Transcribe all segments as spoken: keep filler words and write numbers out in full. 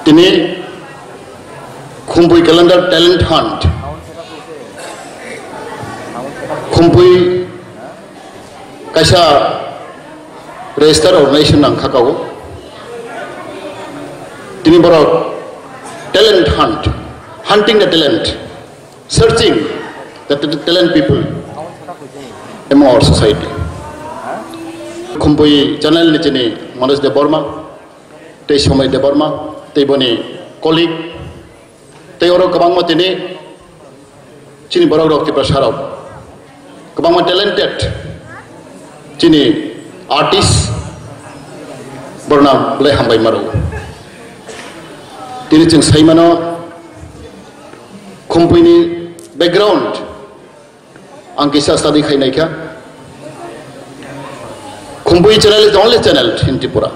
Tini Khumpui calendar talent hunt. Khumpui kaisa register organization nang kha kago. Tini borok talent hunt, hunting the talent, searching the t- talent people among our society. Khumpui channel ni chini Manoj Debbarma, tei Somay Debbarma, tei boni colleague, tei oro kwbangma tini chini borok rok Tiprasa rok kwbangma talented chini artist borna belai hambai maro. Tini chwng sai mano Khumpui ni background ang kisa study khai naikha. Khumpui channel is the only channel in Tripura.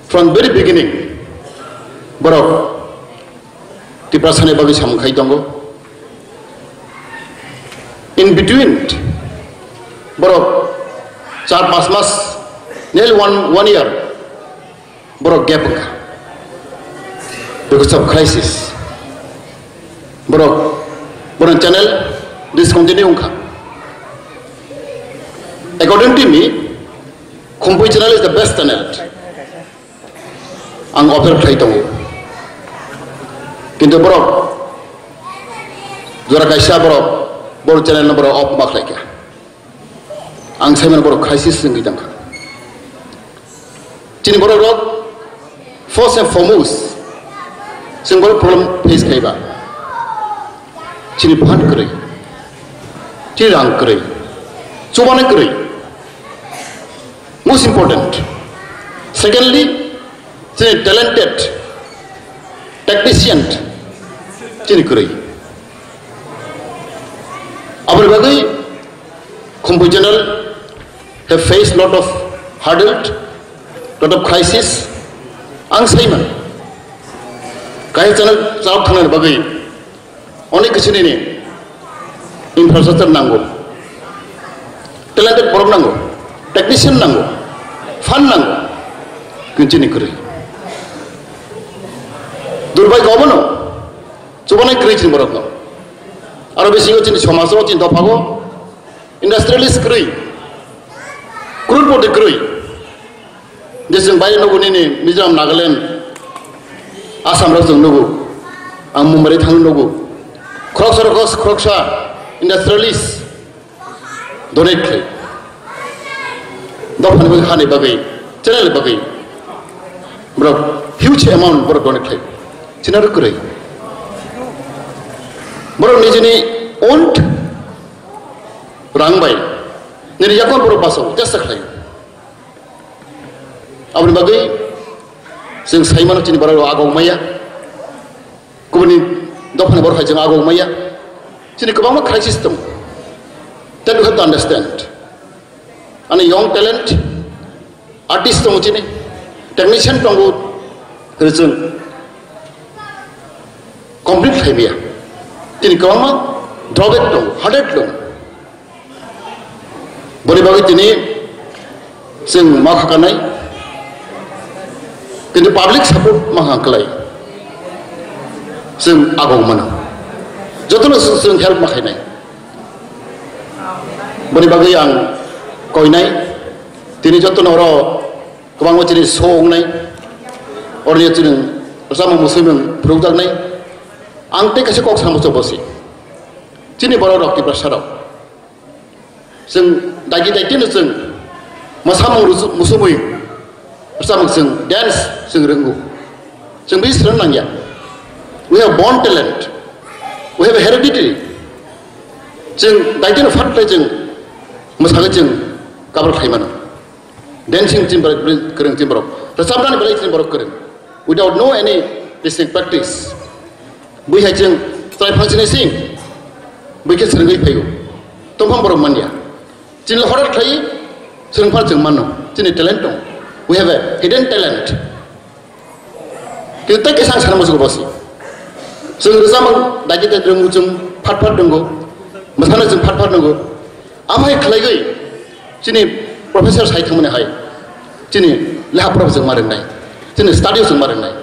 From very beginning, borok Tiprasa ni bagwi samung khai tongo. In between, borok char panch mas, nearly one, one year, borok gap wngkha because of crisis. Borok, borok channel discontinue wngkha. According to me, Khumpui channel is the best channel. Ang offer khlai tongo. Kintu borok jora kaisa borok, borok channel no borok off ma khlaikha. Ang sai mano borok crisis wngwi tongkha. Chini borok rok first and foremost chwng borok problem face khaiba. Chini phan kwrwi, chini rang kwrwi, chubani kwrwi. Most important. Secondly, chini talented technician chini kwrwi. Aboni bagwi Khumpui channel have faced lot of hurdle, lot of crisis. Ang sai mano, kaisa channel chawk thangna bagwi onek kisi nini infrastructure nango, talented borok nango, technician nango, fund nango, kintu chini kwrwi. Durbhagyo obono, chubani kwrwi chini borokno. Aro bisingo chini somajo, chini dophago industrialist kwrwi, crorepoti kwrwi. Je chwng bai nugo nini Mizoram, Nagaland, Assam rok chwng nugo. Ang Mumbai thang nugo. Khoroksa rok, khoroksa industrialist donate khlai. Dophani bagwi, hani bagwi, channel bagwi. Borok huge amount borok donate khlai. Chini aro kwrwi. Borok nijini own rang bai nini yakon borok baso chesta khlai. Aboni bagwi chwng sai mano chini borok rok agong maya. Kubuni dophani borok hai chwng agong maya. Chini kwbangma crisis tongo. That we have to understand. Ani young talent, artist tongo chini, technician tongo, kwrwi chwng complete khai maya. Chini kwbangma drawback tongo, hurdle tongo. Boni bagwi tini chwng ma kha kanai, kintu public support ma kha kwlai. Chwng agong mano. Jotono chwng, chwng help ma khainai. Boni bagwi ang koinai, tini jotono oro kwbangma chini show wngnai, oro chini rwchapmung muswimung phurukjaknai. Ang tei kaisa kok samo chobose. Chini borok rok Tiprasa rok. Chwng daigi daigi no chwng mwsamung rusu-, musumui rwchapmung chwng dance chwng rwngo. Chwng bisi swrwng nangya. We have born talent. We have a heredity. Chwng daigi no phat khlai chwng mwsagwi chwng cover khlai mano. Dancing chini borok kwrwng chini borok. Rwchapnani belai chini borok kwrwng. Without no any listening practice. Bui hai chwng chwrai phang sini sing. Bui khe swrwngwi phaio. Tongphang borok manya. Chini horat khlai swrwng phar chwng mano. Chini talent dong. We have a hidden talent. Kintu tei kisa ang sana musugo bosi. Chwng rwchapmung daigi daigi rwngo chwng phat phat rwngo. Mwsana chwng phat phat rwngo. Amhai khlaigwi chini professor sai thangmani hai. Chini leha pora chwng ma rwngnai. Chini study chwng ma rwngnai.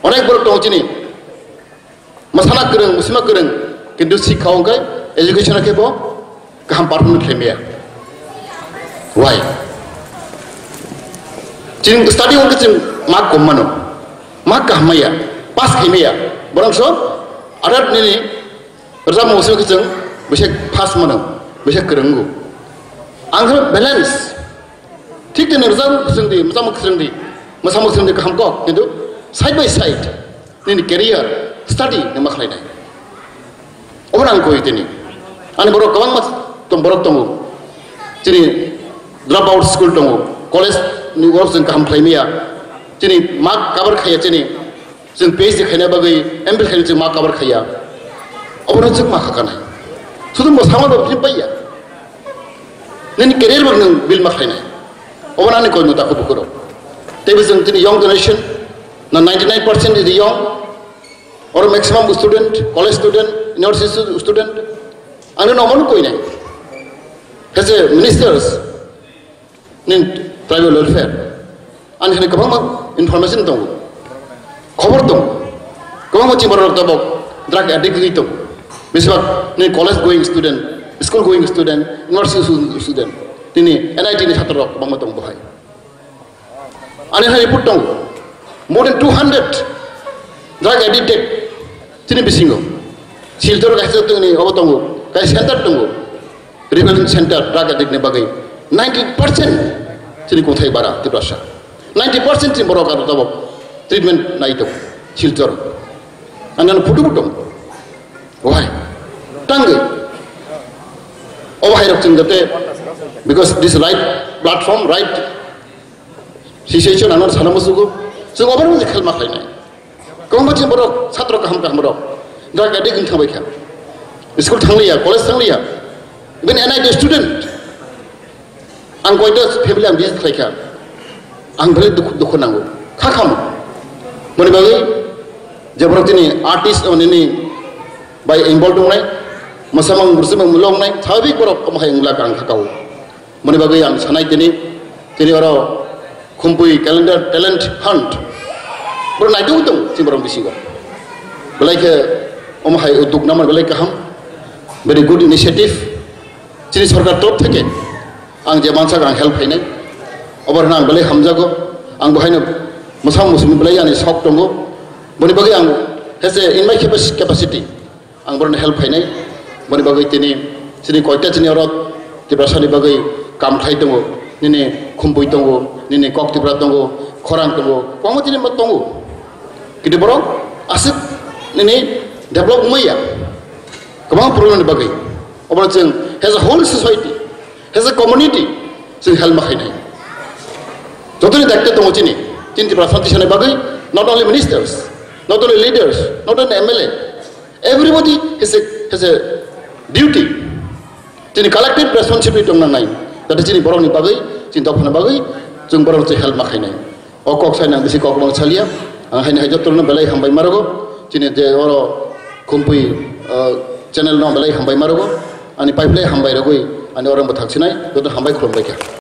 Onek borok tongo chini. Masana kwrwng, musima kwrwng, kintu sikha wngkhe education khe bo kaham perform khlai maya. Why? Chini study wngkhe chwng mark kom mano, mark kaham maya, pass khai maya, borok so adat nini rwchapmung musima khe chwng bwswk pass mano, bwswk kwrwng wngo. Ang khe balance, thik tini rwchapmung kwchwng di, mwchangmung kwchwng di, mwchangmung kwchwng di kaham kok, kintu side by side nini career, study nima khlainai. Obo ang koi tini. Ani borok kwbangma tong, borok tongo. Chini drop out school tongo. College ni borok chwng kaham khlai maya. Chini mark cover khaiya chini. Chwng P H D khaina bagwi M Phil khaina chwng mark cover khaiya. Obono chwng ma khakanai. Sudu mo sama do chini paiya. Nini career bo nwng build ma khlainai. Obono ani koi no takhuk bukhuk rok. Teibo chwng chini young generation na ninety nine percent is the young. Oro maximum student, college student, university stu-, student. Ang no omono koi nai. As a ministers, nin tribal welfare. Ani hwnwi kwbangma information tongo. Khobor tongo. Kwbangma chini borok tabok drug addict wngwi tongo. Besibak ni college going student, school going student, university stu-, student. Tini N I T ni chhatro rok kwbangma tongo bohai. Ani hai report tongo. More than two hundred drug addicted chini bisingo. Silchar kaisa tongni obo tongo. Kaisa center tongo. Rehabilitation center drug addict ni bagwi ninety percent chini kuthai bara Tiprasa. Ninety percent chini borok aro tabok treatment nai tongo. Silchar. Ani ano photo bo tongo. Why? Tangwi. Obo hai rok chwng jate, because this right platform, right situation ano sana musugo, chwng obo rok khel ma khlainai. Kwbangma chini borok, chhatro kaham kaham rok, drug addict wng thangbai kha. School thangliya, college thangliya, even N I T student. Ang koita family ang visit khlai kha. Ang belai dukhu, dukhu nango. Kha khamo. Moni bagwi je borok chini artist o nini bai involved wngnai, mwsamung mwswmung mulong nai, swabik borok omo hai wngla kha ang kha kao. Moni bagwi ang sanai tini, tini oro Khumpui calendar talent hunt. Boro naitugwi tong chini borok bisingo. Belai khe omo hai uddog namani belai kaham. Very good initiative. Chini sorkar torop theke ang je mansak ang help khainai, obo rwna ang belai hamjago. Ang bo haino mwsang mwsung belai ani sok tongo. Boni bagwi ang as a in my capac-, capacity ang borokno help khainai. Boni bagwi tini chini koita chini oro Tiprasani bagwi kam khlai tongo. Nini Khumpui tongo, nini Kok Tipra tongo, Khorang tongo, kwbangma chini tongo. Kintu borok aswk nini develop wngmaya kwbang problem ni bagwi. Obono chwng as a whole society, as a community, chwng help ma khainai. Jotoni daityo tongo chini, chini Tipra Foundation ni bagwi, not only ministers, not only leaders, not only M L A, everybody has a, has a duty. Chini collective responsibility tong nangnai, jate chini borokni bagwi, chini dophani bagwi, chwng borok chwng help ma khainai. O kok sai nang bisi kok bang salia, ang haini hai jotono belai hambai marogo, chini je oro Khumpui, uh, channel no belai hambai marogo, ani pipeline hambai rogwi, ani orang bo thaksinai, joto hambai khulumbai kha.